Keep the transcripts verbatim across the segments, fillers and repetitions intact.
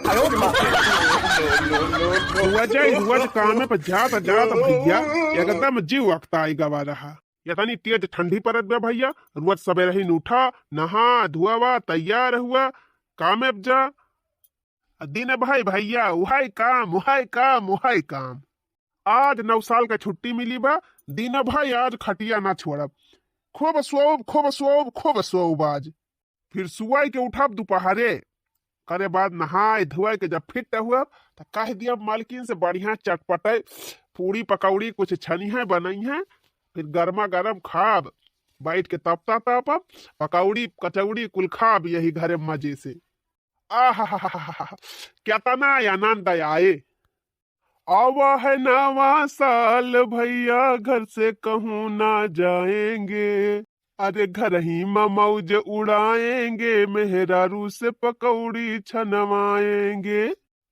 रोज, रोज कामे पे जात, जात भैया, एकदम जीव अकताई गवा रहा। इतनी तेज ठंडी परत बा भैया, रोज सबेरे ही उठा, नहा, धुआवा, तैयार हुआ, कामे पे जा। दिन भर भैया, उहाई काम, उहाई काम, उहाई काम। आज नौ साल का छुट्टी मिली बा, दिन भर आज खटिया ना छोड़ब। खूब सोउब, खूब सोउब, खूब सोउब आज। फिर सुबह के उठब दोपहरे, करे बाद नहाए धोए के जब फिट हुआ, त कह दिया मालकिन से बढ़िया चटपटे पूड़ी पकौड़ी कुछ छनी है, बनई है, फिर गर्मा गर्म खाब, बैठ के तपता तपब, पकौड़ी कचौड़ी कुल खाब यही घरे मजे से। आहा, कितना आनंद आए। आवा है नवा साल भैया, घर से कहूँ ना जाएंगे। अरे घर ही में मौज उड़ाएंगे, मेहरारू से पकौड़ी छनवाएंगे।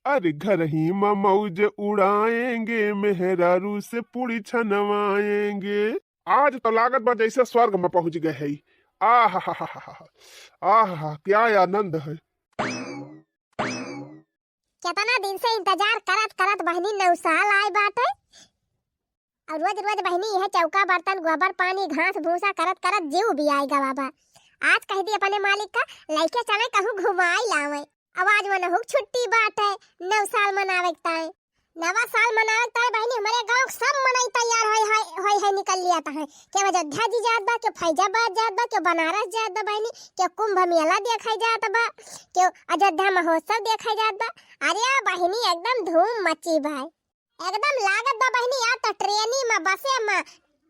अरे घर ही में मौज उड़ाएंगे, मेहरारू से पूड़ी छनवाएंगे। आज तो लागत बा जैसे स्वर्ग में पहुँच गए है। आहा, आहा, क्या आनंद है। केतना दिन से इंतजार करत करत बहिनी नौ साल आए बाटे। और रोज रोज बहिनी यह चौका बर्तन, गोबर पानी, घास भूसा करत करत जीव भी आए गवा बा। आज कह दी अपने मालिक का, लइके चले कहूँ घुमाई लावे। अब आज मनहुक छुट्टी बाटे, नौ साल मनावे के ताई। नवा साल मनावे के ताई बहिनी हमरे गाँव के सब मनई तैयार होई है, होई है निकल लिया ताई। केहू अयोध्या जी जात बा, केहू फैजाबाद जात बा, केहू बनारस जात बा बहिनी, केहू कुंभ मेला देखे जात बा, केहू अयोध्या महोत्सव देखे जात बा। अरे बहिनी एकदम धूम मची बा। एकदम लागत बा बहिनी, या त ट्रेनी में, बसे में,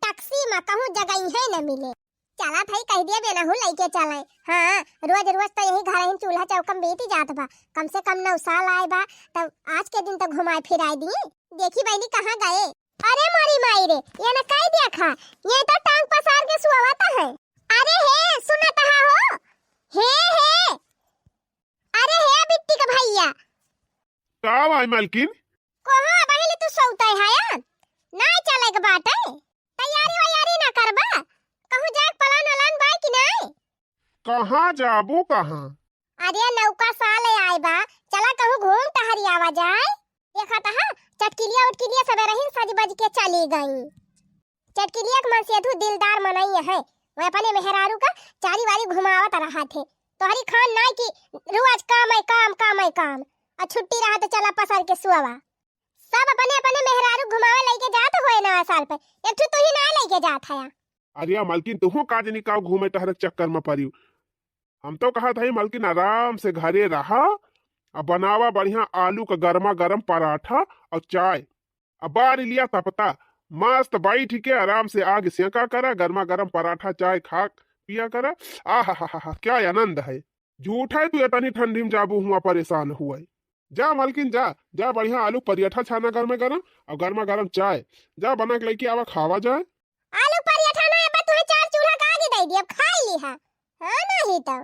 टैक्सी में, कहूँ जगह ही न मिले। चला भाई, कह दिया बेनहू लइके चले। हाँ, रोज रोज तो यही घर ही चूल्हा चौका में बीत जात बा। कम से कम नौ साल आए बा, तब आज के दिन तो घुमाए फिराए दिए। देखी बहिनी कहाँ गए। अरे मोरी माई रे, ये न कह दिया खा, ये तो टांग पसार के सुआवत है। अरे हे, सुनत हा हो? हे, हे। अरे हे बिट्टी के भैया। का भाई मालकिन? कहाँ बहिनी तू सौते है यार? नाई चले के बाटे। तैयारी वैयारी ना करबा? कहूँ जाए के plan वलान बा कि नाई? कहाँ जाबू कहाँ? अरे नौका साल आए बा, चला कहूँ घूम टहरी आवा जाए। देखा तहा चटकिलिया उटकिलिया सबेरहिन सज बज के चली गई। चटकिलिया के मनसेधू दिलदार मनई है, वह अपने मेहरारू का चारी वारी घुमावत रहा थे। तोहरी खान नाई कि रोज काम है काम, काम है काम, और छुट्टी रहा तो चला पसर के सुआवा। सब अपने अपने मेहरारू घुमावे लइके जात होए नवा साल पे, एक ठो तू ही ना लइके जात है। अरे मालकिन, तुहू का जनी का घूमे टहरे के चक्कर में परियो। हम तो कहत हई मालकिन, आराम से घरे रहा, अब बनावा बढ़िया आलू का गर्मा गर्म पराठा और चाय, अब बारी लिया तपता, मस्त बैठ के आराम से आग सेंका करा, गर्मा गर्म पराठा चाय खा पिया करा। आहा हा हा हा, क्या आनंद है। झूठा है तू इतनी ठंडी में जाबू हुआ परेशान हुआ है। जा मालकिन जा, जा बढ़िया आलू पराठा छाना गर्मा गर्म और गर्मा गर्म चाय, जा बना के लेके आवा, खावा जाए। आलू पराठा ना, अब तुहे चार चूल्हा का आगे दे दिया, खाई ली है। हाँ, नहीं तो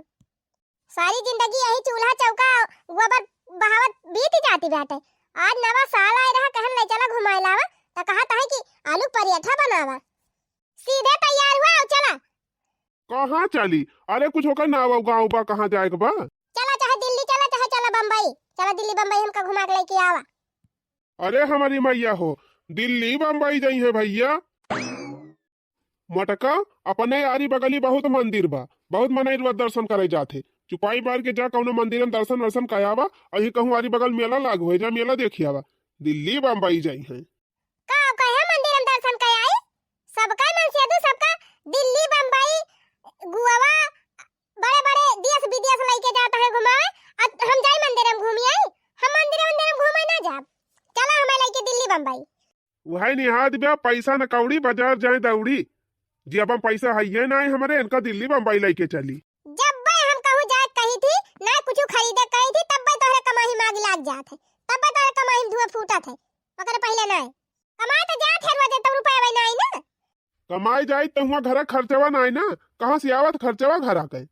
सारी जिंदगी यही चूल्हा चौका गोबर बहावत बीत जाती बाटे। आज नवा साल आए रहा, कहन ले चला घुमाए लावा, तो कहा तहे कि आलू पराठा बनावा। सीधे तैयार हुआ और चला। कहाँ चली? अरे कुछ होकर ना आवा, गाँव बा, कहाँ जाए के बा? चला चाहे दिल्ली चला, चाहे चला बम्बई, चला दिल्ली बम्बई हमका घुमा के लेके आवा। अरे हमारी मैया हो, दिल्ली बम्बई जाई है भैया। मटका, अपने आरी बगली बहुत मंदिर बा, बहुत मनई रोज दर्शन करे जात है। चुपाई मार के जा कौनो मंदिर में दर्शन वर्शन करावा, अही कहूँ आरी बगल मेला लाग होए, जा मेला देखी आवा। दिल्ली बम्बई जाई है। का कहे मंदिर में दर्शन कराई? सबका मनसेधू, सबका दिल्ली, बम्बई, गोवा, बड़े बड़े देश विदेश लइके जात है घुमावे। अब हम जाई मंदिर में घूमी आई? हम मंदिर मंदिर में घूमे ना जाब। चला हमें लइके दिल्ली, बम्बई। वही निहाद बा, पैसा न कौड़ी, बाजार जाए दौड़ी। जी अब हम पैसा है ये ना हमरे, इनका दिल्ली बम्बई लइके चली। जब बे हम कहूँ जाए कही थी, ना कुछ खरीदे कही थी, तब बे तोहरे कमाई में आग लाग जात है, तब बे तोहरे कमाई में धुआं फूटत है, ओकरे पहले ना। कमाए तो जात है रोजे, तब रुपया वही ना आई ना। कमाए जाई तो हुआ घर खर्चवा ना आई ना, कहाँ से आवत खर्चवा घर आके?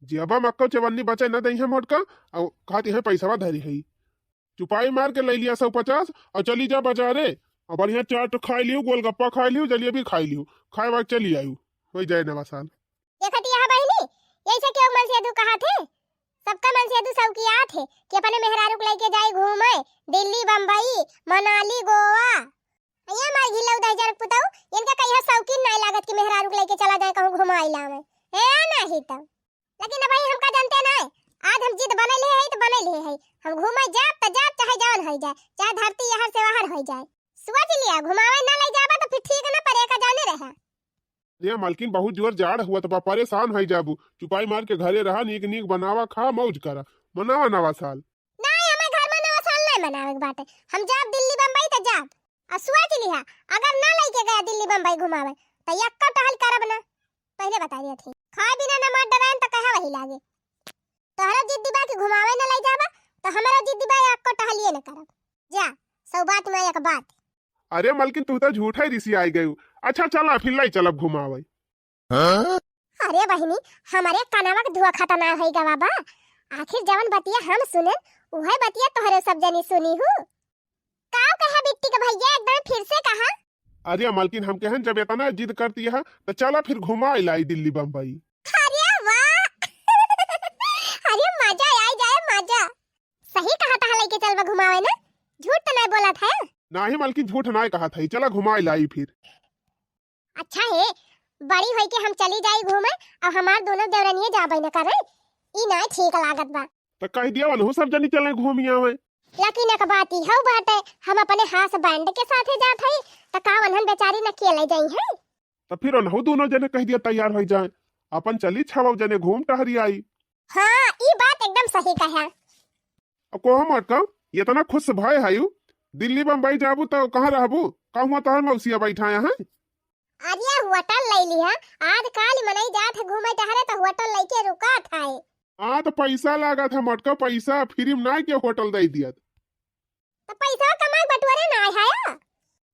जी अब हम अक्को चवन्नी बचे न दई है मोटका, और कहती है पैसवा धरी है। चुपाई मार के ले लिया सौ पचास और चली जा बाजारे, और बढ़िया चाट खाई लियो, गोलगप्पा खाई लियो, जलेबी खाई लियो, खाए बाद चली आयु, हो जाए नवा साल। देखत यहाँ बहिनी, यही से केहू मनसेधू कहा थे, सबका मन से दू सौकियात है कि अपने मेहरारू के लइके जाई घूमे, दिल्ली, बम्बई, मनाली, गोवा। ये मार घिलऊ दहिजर पुतऊ, इनका कहिया शौकीन नाई लागत कि मेहरारू के लइके चला जाए कहूँ घुमाई लावे। ए, नाही तब। लेकिन अब भाई हमका जानते नाई, आज हम जिद बनैले है तो बनैले है। हम घूमे जाब त जाब, चाहे जवन होई जाए, चाहे धरती यहर से वहर होई जाए। सोच लिया, घुमावे ना लई जाबा तो फिर ठीक ना पड़े का जाने रहा। रे मलकिन, बहुत जोर जाड़ हुआ त बा, परेशान होई जाबू। चुपाई मार के घरे रहा, नीक नीक बनावा, खा, मौज करा, मनावा नवा साल। नाई, हमें घर में नवा साल नाई मनावे के बाटे। हम जाब दिल्ली बम्बई त जाब। आ सोच लिहा, अगर ना लइके गया दिल्ली बम्बई घुमावे त यक्का टहल करब ना। पहले बता दिया थी, खाए बिना ना मर डराएन त कहे वही लागे। तोहरा जिद्दी बा कि घुमावे ना लई जाबा, त हमरा जिद्दी बा यक्का टहलिए ना करब। जा, सौ बात में एक बात। अरे मलकिन, तू तो झूठा ही रिसी आई गयू। अच्छा चला, फिर लई चलब घुमावे। हाँ? अरे बहिनी, हमरे कनवा के धुआ खतरनाक होई गवा बा। आखिर जवन बतिया हम सुने, उहे बतिया तोहरे सब जनी सुनी हु। काव कहा बिट्टी के भैया, एक बार फिर से कहा। अरे मलकिन, हम कहन जब इतना जिद करती है तो चला फिर घुमा लाई दिल्ली बम्बई। अरे वाह। अरे मजा आई जाए मजा। सही कहा था लइके चलबा घुमावे ना, झूठ तो नहीं बोला था। नाही मलकिन, झूठ नहीं कहा था, चला घुमा लाई फिर। अच्छा है, बड़ी होई के हम चली जाई घूमे, अब हमार दोनों देवरनिये जाबे न करे, ई ना ठीक लागत बा। त कह दिया वनहु सब जनी चले घूमी आवे। लेकिन एक बात ई हौ बाटे, हम अपने husband के साथे जात हई, त का वनहन बेचारी न अकेले जाई हैं? त फिर वनहु दोनों जने कह दिया तैयार होई जाए, अपन चली छवौ जने घूम टहरी आई। हाँ, ई बात एकदम सही कहा। अब कहो मटका, इतना खुश भय है यू, दिल्ली बम्बई जाबू त कहाँ रहबू? कहूँ तोहर मौसिया बैठाया है? अरे होटल ले लिहा, आज काल मनई जात है घूमे टहरे त होटल लेके रुका था। हाँ, त पैसा लागत है मटका, पैसा free में नाई के होटल दे दियत। त पैसा कमाए बटोरे ना है?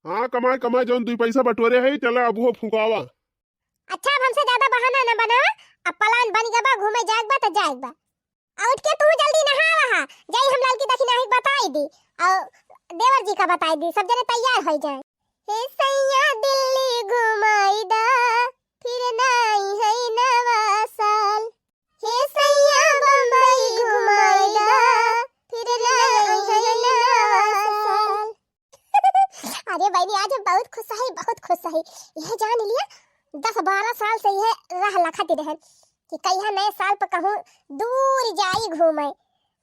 हाँ, कमाए, कमाए, जौन दुई पैसा बटोरे है, चला अब वो फुकावा। अच्छा, अब हमसे ज्यादा बहाना ना बनावा, अब plan बन गबा, घूमे जाएक बा त जाएक बा। आ उठ के तू जल्दी नहावा हा, जाई हम लाल की दखिनाही बताई दी, और देवर जी का बताई दी, सब जने तैयार हो जाए। हे सैया दिल्ली घुमाई दा, फिर नाई है नवा साल। हे सैया बम्बई घुमाई दा, फिर नाई है नवा साल। अरे बहनी, आज हम बहुत खुश है, बहुत खुश है। यह जान लिया, दस बारह साल से यह राह लखत रहन कि कहिया नए साल पर कहूँ दूर जाई घूमे।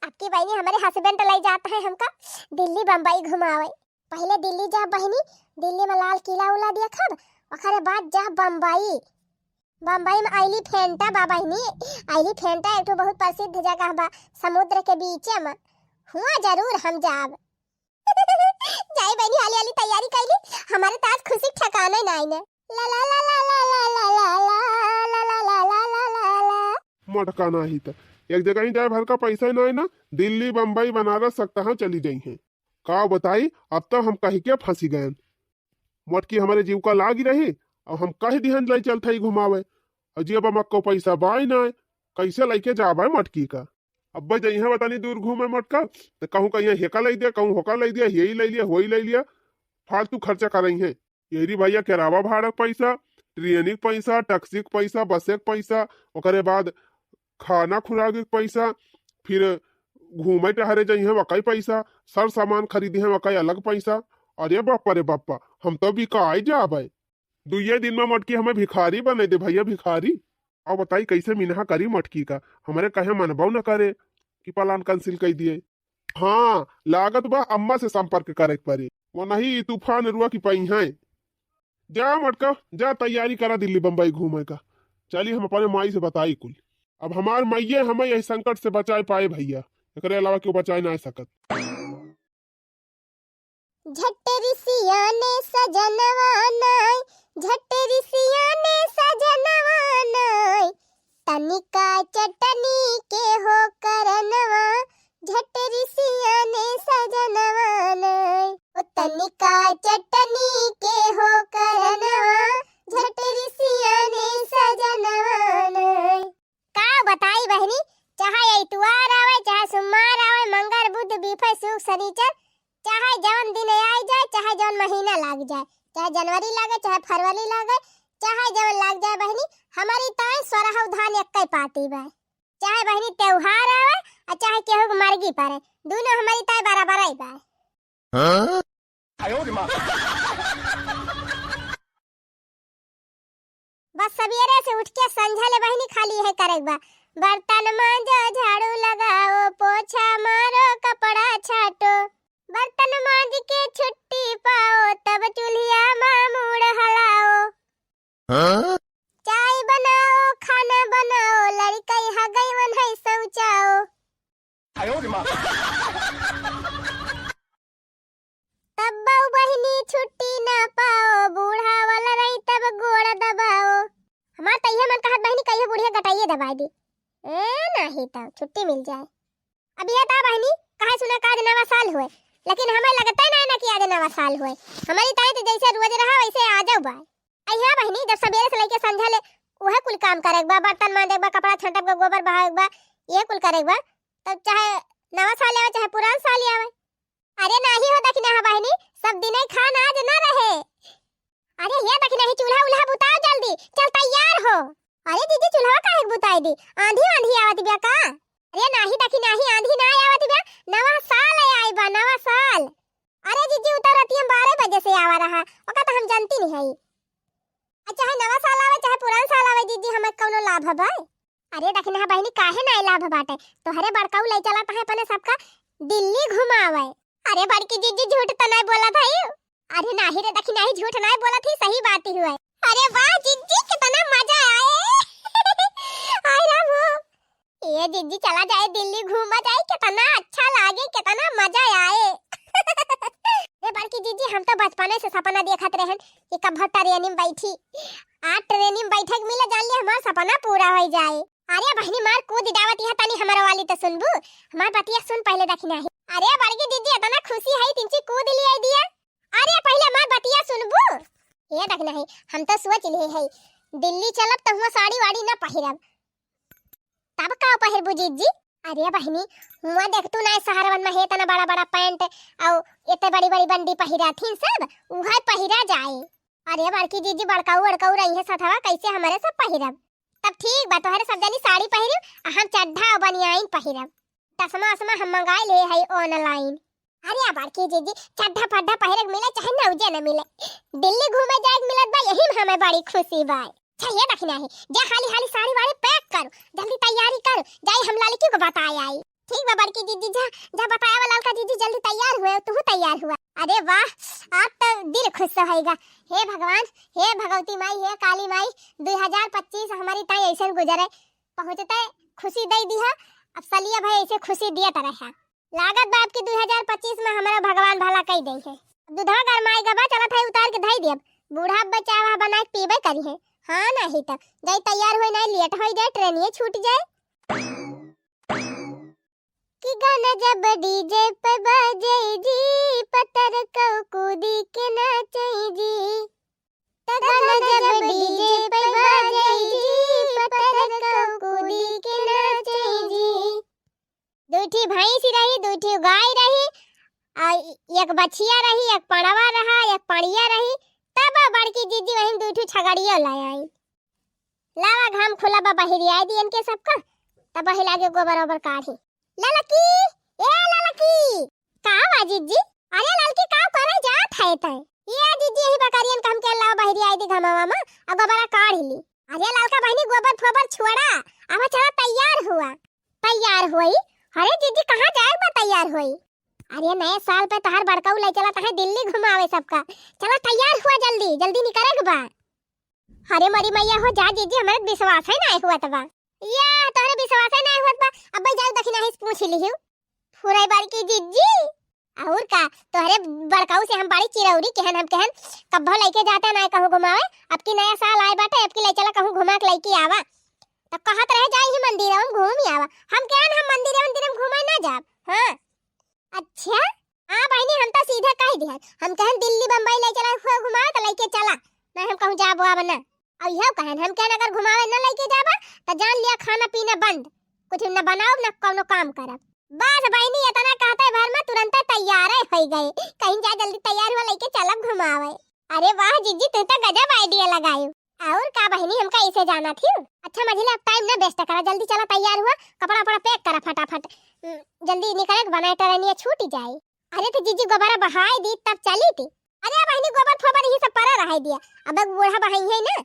आपकी बहनी हमारे husband ले जाता है हमका दिल्ली बम्बई घुमावे। पहले दिल्ली जा बहनी, दिल्ली में लाल किला उला देखब, ओकरे बाद जा बम्बई। बम्बई में एलिफेंटा बा बहनी, एलिफेंटा एक ठो बहुत प्रसिद्ध जगह बा समुद्र के बीचे में, हुआ जरूर हम जाब। जाई बहनी, हाली हाली तैयारी कैली, हमारे तो आज खुशी ठिकाना ही नाई ने। ला ला ला ला ला ला ला ला ला ला ला ला ला ला ला। मटका नाही त एक जगह ही जाए भर का पैसा ही नाई ना, दिल्ली, बम्बई, बनारस, सकता है चली जाई हैं। का बताई, अब तो हम कह के फंसी गए। मटकी हमारे जीव का लागी रही, अब हम कह दिहन ले चलत हई घुमावे, और जी अब मक्को पैसा बाई ना, कैसे लेके जाबे मटकी का? अब जइहे बतानी दूर घूमे मटका, तो कहूँ कहीं हेका ले दिया, कहूँ होका ले दिया, यही ले लिया, वही ले लिया, फालतू खर्चा करई है। यही भैया किरावा भाड़ा के पैसा, ट्रेन के पैसा, टैक्सी के पैसा, बस के पैसा, ओकरे बाद खाना खुराक के पैसा, फिर घूमे टहरे जइहे वकई पैसा, सर सामान खरीदी है वकई अलग पैसा। अरे बापा रे बापा, हम तो बिकाई जाबे। दुइये दिन में मटकी हमें भिखारी बने दे भैया, भिखारी। अब बताई कैसे मिनहा करी मटकी का, हमरे कहे मनबो न करे कि plan cancel कर दिए। हाँ, लागत बा अम्मा से संपर्क करे के पड़ी, वो नहीं तूफान रुआ की पई हैं। जा मटका, जा तैयारी करा दिल्ली बम्बई घूमे का। चली हम अपने माई से बताई कुल। अब हमार माइये हमें यही संकट से बचाए पाए भैया, एकरे अलावा केहू बचाए ना सकत। झट रिसियाने सजनवा नाय, झट रिसियाने सजनवा नाय, तनिका चटनी के हो करनवा, झट रिसियाने सजनवा नाय। ओ तनिका चटनी के हो करनवा, झट रिसियाने सजनवा नाय। का बताई बहनी, चाहे इतवार आवे, चाहे सोमवार आवे, मंगर, बुध, बीफे, शुक, शनिचर, चाहे जवन दिन आई जाए, चाहे जवन महीना लाग जाए, चाहे जनवरी लागे, चाहे फरवरी लागे, चाहे जवन लाग जाए बहनी, हमारी ताई सोरहु धान एक्के पाती बा। चाहे बहिनी त्योहार आवे, अउर चाहे केहू के मरगी पड़े, दुनो हमरी ताई बराबर ही बा। हाँ? बस सबेरे से उठ के संझा ले बहिनी खाली है करे के बा। बर्तन मांजो, झाड़ू लगाओ, पोछा मारो, कपड़ा छाटो। बर्तन मांज के छुट्टी पाओ, तब चूल्हिया मा मूड़ हलाओ। हाँ? चाय बनाओ, खाना बनाओ, लड़कई हगई वनहई शौचाओ। तब बहू बहिनी छुट्टी ना पाओ, बूढ़ा वाला रही तब गोड़ दबाओ। हमार तो इहे मन कहत बहिनी कहियो बुढ़िया गटाइए दबाई दी। ए, नाही तो छुट्टी मिल जाए। अब ये ता बहिनी, कहे सुने का आज नवा साल हुए, लेकिन हमें लगता ही ना, ना कि आज नवा साल हुए। हमारी ताई तो जैसे रोज रहा वैसे आ जाओ बा। अइहा बहिनी, जब सबेरे से लइके संझा ले उहे कुल काम करे के बा, बर्तन मांजे के बा, कपड़ा छांटे के बा, गोबर बहावे के बा, इहे कुल करे के बा, तब चाहे नवा साल आवे, चाहे पुरान साल आवे। अरे नाही हो दखिनहा बहिनी, सब दिने खान आज ना रहे। अरे ये दखिनही, चूल्हा उल्हा बुताओ जल्दी, चल तैयार हो। अरे जीजी, चूल्हा काहे के बुताई दी, आंधी आंधी आवत बिया का? अरे नाही दखिनही, आंधी ना आवत बिया, नवा साल आई बा, नवा साल। अरे जीजी, उ तो रतिया में बारह बजे से आवा रहा, ओका तो हम जानती नहीं हई। आ चाहे नवा साल आवे, चाहे पुरान साल आवे जीजी, हमें कौनो लाभ है भाई? अरे दखिनहा बहिनी, काहे ना लाभ बाटे? तोहरे बड़काऊ ले चलत है अपने सबका दिल्ली घुमावे। अरे बड़की जीजी, झूठ तो नहीं बोलत है। अरे नाही रे दखिनही, झूठ नहीं बोलत ही, सही बात ही हुए। अरे वाह जीजी, कितना मजा आए। आए राम हो। ए जिज्जी, चला जाए दिल्ली घूमा जाए, कितना अच्छा लागे, कितना मजा आए। ए बड़की जिज्जी, हम तो बचपने से सपना देखत रहन कि कब ट्रेन में बैठी, आ ट्रेन में बैठे के मिले, जान लिया हमार सपना पूरा हो जाए। अरे बहिनी मार कूद डावत यहाँ तनी हमारा वाली तो सुनबू, हमार बतिया सुन पहले दखिनही। अरे बड़की जिज्जी, इतना खुशी है तिनची कूद लिया दिया। अरे पहले हमार बतिया सुनबू। ए दखिनही, हम तो सोच लिए है दिल्ली चलब तो हुआ साड़ी वाड़ी ना पहिरब, तब का पहिरबू जिज्जी? अरे बहिनी, हुआ देख तू ना शहरवन में है इतना बड़ा बड़ा पैंट और इतने बड़ी बड़ी बंडी पहिरा थीन सब, उहे पहिरा जाए। अरे बड़की जिज्जी, बड़काऊ बड़काऊ रही है सथवा, कैसे हमारे सब पहिरब? तब ठीक बा, तोहरे सब जनी साड़ी पहिरी, आ हम चड्ढा और बनियाइन पहिरब। चश्मा उश्मा हम मंगाई ले है online। अरे बड़की जिज्जी, चड्ढा फड्ढा पहिरे के मिले चाहे नौजे न मिले, दिल्ली घूमे जाए के मिलत बा, यही में हमें बड़ी खुशी बा। अच्छा ये दखिनही, जा हाली हाली साड़ी वाड़ी pack करो, जल्दी तैयारी करो, जाई हम ललकी को बताए आई। ठीक बा बड़की जिज्जी, जा, जा बताए वाला ललका जिज्जी, जल्दी तैयार हुए, तू तैयार हुआ। अरे वाह, आप तो दिल खुश होएगा। हे भगवान, हे भगवती माई, हे काली माई, दो हज़ार पच्चीस हमारी ताई ऐसन गुजरे, पहुँचते खुशी दे दिहा, अब सलिया भाई ऐसे खुशी दियत रहा। लागत बा आपकी दो हज़ार पच्चीस में हमारा भगवान भला कई दे है। दूधवा गरमाई गबा, चलत है उतार के धई दियब। बूढ़ा बचावा बना के पीबे करी है। हाँ नाही तो जाई तैयार होई, नाही लेट होई जाए, ट्रेनिये छूट जाए। कि गाना जब DJ पे बाजे जी, पतर कऊ कूदी के नाचे जी। त गाना जब DJ पे बाजे जी, पतर कऊ कूदी के नाचे जी। दुई ठी भैंसी रही, दुई ठी गाय रही, आ एक बछिया रही, एक पड़वा रहा, एक पड़िया रही। तब बड़की जिज्जी वहीं दुई ठी छगड़ियो ले आई। लावा घाम खुला बा, बहिरियाई दियन के सबका, तब वही लागे गोबर ओबर काढ़ी। ललकी, ए ललकी। का बा जिज्जी? अरे ललकी, का करे जात है तै? ए जिज्जी, यही बकरियन का हमके लावा बहिरियाई दी घमावा मा, आ गोबरा काढ़ ली। अरे ललका बहिनी, गोबर फोबर छोड़ा, अब चला तैयार हुआ। तैयार हुई? अरे जिज्जी, कहाँ जाए बा तैयार हुई? अरे नए साल पे तहार बड़काऊ ले चला तहार दिल्ली घुमावे सबका। चला तैयार हुआ जल्दी, जल्दी निकरे के बा। अरे मोरी मैया हो जा जिज्जी, हमारे विश्वास है ना हुआ तबा। या तोहरे विश्वास है ना हुआ तबा। अब भाई जाओ दखिनही से पूछ लिहियो। फुराई बड़की जिज्जी। और का, तोहरे बड़काऊ से हम बड़ी चिरौरी कहन, हम कहन कब्बो लेके जाते ना कहूँ घुमावे। अब की नया साल आए बाटे, अब की ले चला कहूँ घुमा के लेके आवा। तब कहत रहे जाई ही मंदिर हम घूम आवा। हम कहन हम मंदिर मंदिर हम घूमे ना जाब। हाँ। अच्छा, हाँ बहिनी, हम तो सीधे कह दिहन, हम कहन दिल्ली बम्बई ले चला हुआ घुमावे तो लेके चला, नहीं हम कहूँ जाबो आब ना। और यह कहन हम कहन अगर घुमावे न लेके जाबा तो जान लिया खाना पीना बंद, कुछ न बनाओ न कौनो काम करब। बस बहिनी, इतना कहते भर में तुरंत तैयार हो गए, कहीं जा जल्दी तैयार हुआ लेके चलब घुमावे। अरे वाह जिज्जी, तू तो गजब idea लगायू। और का बहिनी, हमका इसे जाना थी। अच्छा मझिला, अब time ना waste करा, जल्दी चला, तैयार हुआ, कपड़ा उपड़ा pack करा फटाफट। हम्म, जल्दी निकले के बनाए, ट्रेनिया छूट जाए। अरे तो जीजी गोबरा बहाई दी तब चली थी। अरे बहिनी, गोबर फोबर यही सब परा रहाई दिया, अब बूढ़ा बहाई है ना।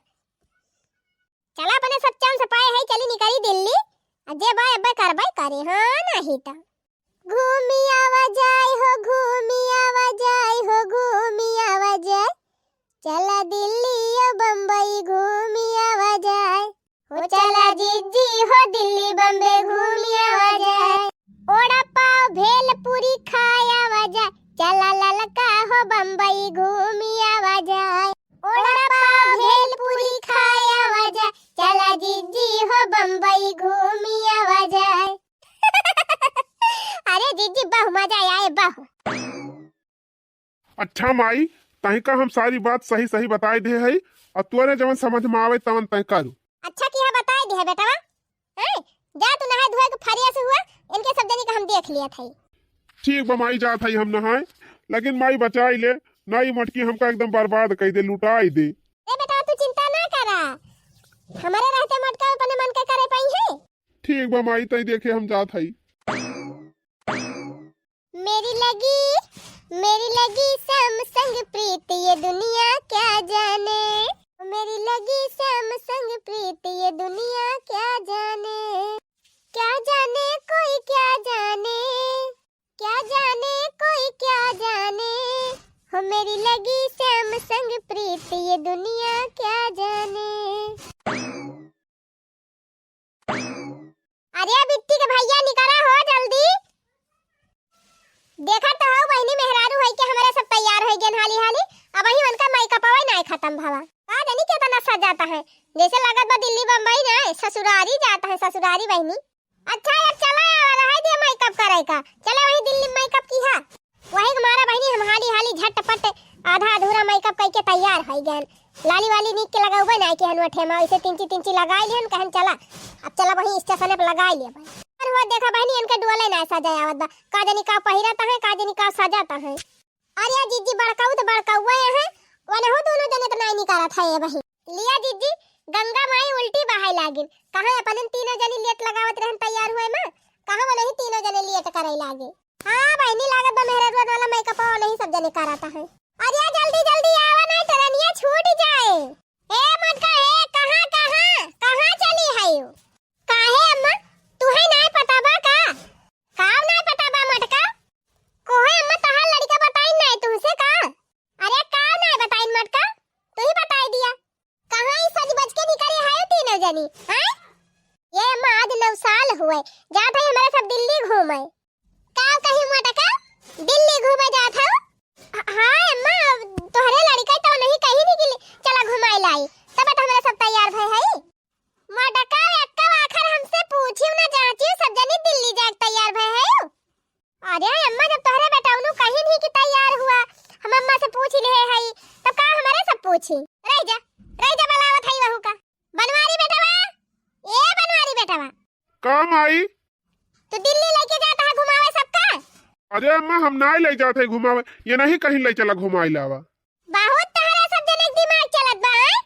चला, अपने सब chance पाए है, चली निकली दिल्ली। अब जे बाय अब करबे करे, हाँ नहीं तो। घूमी आवा जाए हो, घूमी आवा जाए हो, घूमी आवा जाए। चला दिल्ली या बम्बई घूमी आवा जाए। हो चला जीजी हो दिल्ली बम्बई घूमी आवा जाए। ओड़ा पाव भेल पूरी खाए आवा जाए। चला ललका हो बम्बई घूमी आवा जाए। ओड़ा पाव भेल पूरी खाए आवा जाए। चला जीजी हो बम्बई घूमी आवा जाए। अरे जीजी, बहु मजा आए, बहु। अच्छा माई, तहिका हम सारी बात सही सही बताए दे हई, और तोरे जवन समझ में आवे तवन तय करू। अच्छा किहा बताए दे है बेटवा। हैं? जा तू नहाए धोए के fresh हुआ, इनके सब जनी का हम देख लिया था। ठीक बा माई, जात हई हम नहाए, लेकिन माई बचाई ले, नाई मटकी हमका एकदम बर्बाद कई दे, लुटाई दे। ए बेटवा, तू चिंता ना करा, हमारे रहते मटका अपने मन के करे पाई है। ठीक बा माई, तई देखे हम जात हई। मेरी लगी, मेरी लगी Samsung प्रीत ये दुनिया क्या जाने। मेरी लगी Samsung प्रीत ये दुनिया क्या जाने। क्या जाने कोई क्या जाने। क्या जाने कोई क्या जाने। हो मेरी लगी Samsung प्रीत ये दुनिया क्या जाने। अरे बिट्टी के भैया, निकरा हो जल्दी। देखा तो हो बहिनी, मेहरारू होई के हमरे सब तैयार होई गेन हाली हाली। अबहीं उनका मेकअपवा नाय खतम भवा। का जानी केतना सजाता है, जैसे लागत बा दिल्ली बम्बई ना, ससुरारी जाता है, ससुरारी बहिनी। अच्छा यार, चला यार, रहे दिया मेकअप करे का, चला वही दिल्ली मेकअप किहा। वही के मारा बहिनी हम हाली हाली झटपट आधा अधूरा मेकअप कइके तैयार होइ गएन। लाली वाली नीक के लगउबे नाहीं किहन ओठे मा, ऐसे तिनची तिनची लगाइ लिहन, कहन चला, अब चला वही स्टेशन पे लगाइ लेबे। और हो देखा बहिनी, इनके डोले नाहीं सजाए आवत बा, का जानी का पहिरत हैं, का जानी का सजत हैं। अरे जीजी, बड़काऊ तो बड़काऊ है, वनहु दोनों जने तो नाहीं निकारत है ये बहिन। लिया जीजी, गंगा माई उल्टी बहाए लागिन। कहाँ अपनन तीनों जनी लेट लगावत रहन तैयार हुए मा, कहाँ वनही तीनों जने लेट करे लागे। हाँ बहिनी, लागत बा मेहरारू वाला मेकअप वनही सब जने कराता है। अरे जल्दी जल्दी आवा, नाहीं ट्रेनिया छूट जाए। ए मटका, ए कहाँ, कहाँ, कहाँ चली है? काहे अम्मा, तुहे नाहीं पता बा का? काव नाहीं पता बा मटका? कोहे अम्मा, तहार लड़िका बताइन नाहीं तुहसे का? अरे काव नाहीं बताइन मटका, तू ही बताइ दिया। कहाँ ई सज बज के निकरे है तीनों जनी, हैं? ये अम्मा, आज नौ साल हुए, जात है हमारे सब दिल्ली घूमे। काव कही मटका, दिल्ली घूमे जात हो? ह-, हाँ अम्मा, तोहरे लड़िका तो नहीं कही नहीं कि चला घुमाई लाई, तब तो हमारे सब तैयार भय है। मटका एक्का आखर हमसे पूछियो ना जाँचियो, सब जनी दिल्ली जाए के तैयार भय है। अरे अम्मा, जब तोहरे बेटौनू कहीं नहीं कि तैयार हुआ, हम अम्मा से पूछ ले हई, तब का हमारे सब पूछी? रह जा, रह जा, बुलावत हई बहू का। बनवारी बेटवा, ए बनवारी बेटवा। का माई? तू दिल्ली लेके जाता है घुमावे सबका? अरे अम्मा, हम नाहीं ले जात है घुमावे, ये नहीं कहीं ले चला घुमाई लावा। बहुत तहरा सब जने के दिमाग चलत बा, हैं?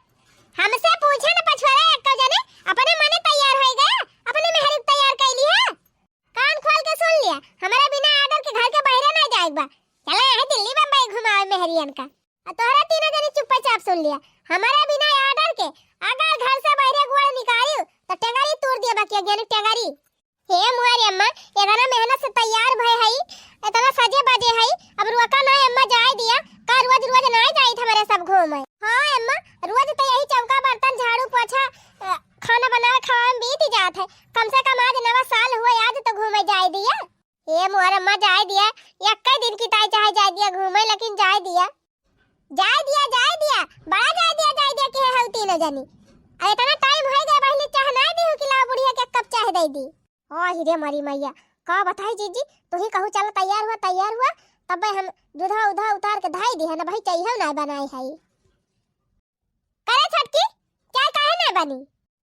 हमसे पूछे न पछुआरे एक्को जने, अपने मने तैयार होइ गया, अपने मेहरी के तैयार कैली है। कान खोल के सुन लिया, हमारे बिना order के घर के बहरे नाहीं जाए के बा। चला यहाँ दिल्ली बम्बई घुमावे मेहरियन का। आ तोहरा तीनों जने चुप्पे चाप सुन लिया, हमारे बिना order के अगर घर से बहरे गोड़ निकालियो तो टेंगरी तूर दिया, बाकी अज्ञानी टेंगरी। हे मुआरी अम्मा, इतना मेहनत से तैयार भय हई, इतना सजे बजे हई, अब रोका ना अम्मा, जाए दिया, का रोज रोज ना जाइत हमारे सब घूमे। हाँ अम्मा, रोज तो यही चौका बर्तन झाड़ू पोछा, अ, खाना बनावे खावे में बीत जात है, कम से कम आज नवा साल हुआ, आज तो घूमे जाए दिया। हे मुआरी अम्मा, जाए दिया, एक्के दिन की ताई चाहे जाए दिया घूमे, लेकिन जाए दिया। जाए दिया, जाए दिया, बड़ा जाए दिया, जाए दिया, के हऊ तीनों जनी। अरे इतना time होइ गया, पहले चाह ना दी हूँ कि लाओ बुढ़िया के एक कप चाह दे दी। ओ हिरे मरी मैया, का बताई जीजी, तू ही कहू चला तैयार हुआ, तैयार हुआ, तब हम दूधा उधा उतार के धाई दी है ना भाई, चाहिए ना बनाई है। करे छोटकी, चाय काहे ना बनी?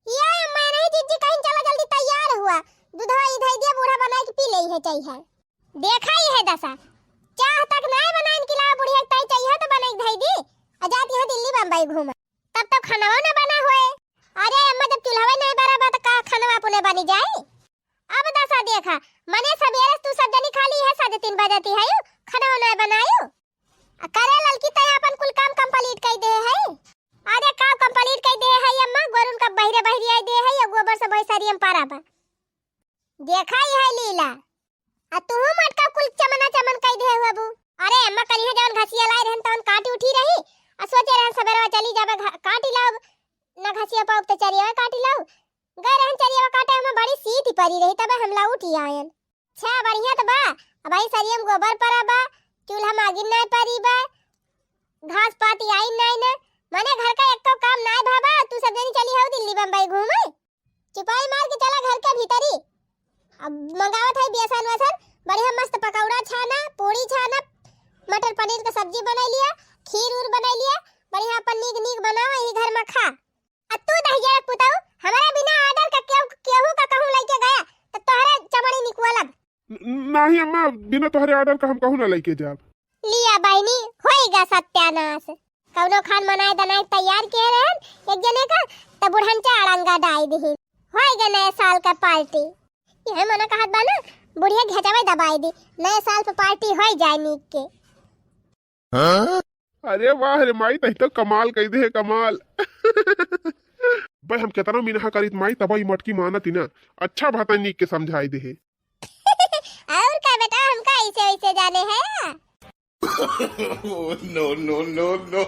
ये अम्मा नहीं जीजी कहीं चला जल्दी तैयार हुआ, दूधवा ई धई दिया, बूढ़ा बनाए के पी ले है चाहिए। देखा ही है दशा, चाह तक नाय बनाइन कि लाओ बुढ़िया के ताई चाहिए तो बनाई के धई दी, आ जात यहाँ दिल्ली बम्बई घूमा। तब तो खानवा ना बना खाना वाना बनायो? आ करे ललकी, तै आपन कुल काम complete कइ देहे है? अरे का complete कइ देहे है अम्मा, गोरुन का बहिरे बहिरे आई देहे है, या गोबर से भैंसरियम पारा बा। देखा ही है लीला। आ तू मटका कुल चमना चमन कइ देहे हो अबू। अरे अम्मा, कलिहे जवन घसिया लाई रहन तवन काटी उठी रही, आ सोचे रहन सबेरवा चली जाबे घ-, काटी लाओ, ना घसिया पाउब त चरिया काटी लाओ। गए रहन चरिया काटे, हमें बड़ी सीत परी रही, तबे हम ला उठी आयन। अच्छा, बढ़िया त बा। अब भाई सरियम गोबर परा बा, चूल्हा मागिन नाय परी बा, घास पाती आई नाय ना, माने घर का एको काम नाय भा बा। तू सब जनी चली हो दिल्ली बम्बई घूमे, चुपाई मार के चला घर के भीतरी। अब मंगावत है बेसन वेसन, बढ़िया मस्त पकौड़ा छाना, पूड़ी छाना, मटर पनीर का सब्जी बनाई लिया, खीर उर बनाई लिया, बढ़िया अपन नीक नीक बनाओ, यही घर में खा। आ तू दहिजरक पुतऊ, हमरा बिना order का केहू, केहू का कहूँ लइके गया, त तोहरे चमड़ी निकुअलब। न-, नाही अम्मा, बिना तोहरे order का हम कहूँ ना लइके जाब। लिया बहिनी, होइगा सत्यानाश। कउनो खान मनाए दनाए तैयार किहे रहन एक जने का, त बुढ़नचा अड़ंगा डाइ दिहिन। होइगा नए साल का party। इहे मना कहत बा ना, बुढ़िया घेचवे दबाइ दी, नए साल पे party होइ जाए नीक के। अरे वाह रे माई, तही तो कमाल कइ देहे, कमाल। बे हम केतना मिनहा करीत माई, तब ई मटकी मानत ही ना। अच्छा भा तै नीक के समझाइ देहे। और का बेटा, हमका ऐसे वैसे जाने है? No, no, no, no।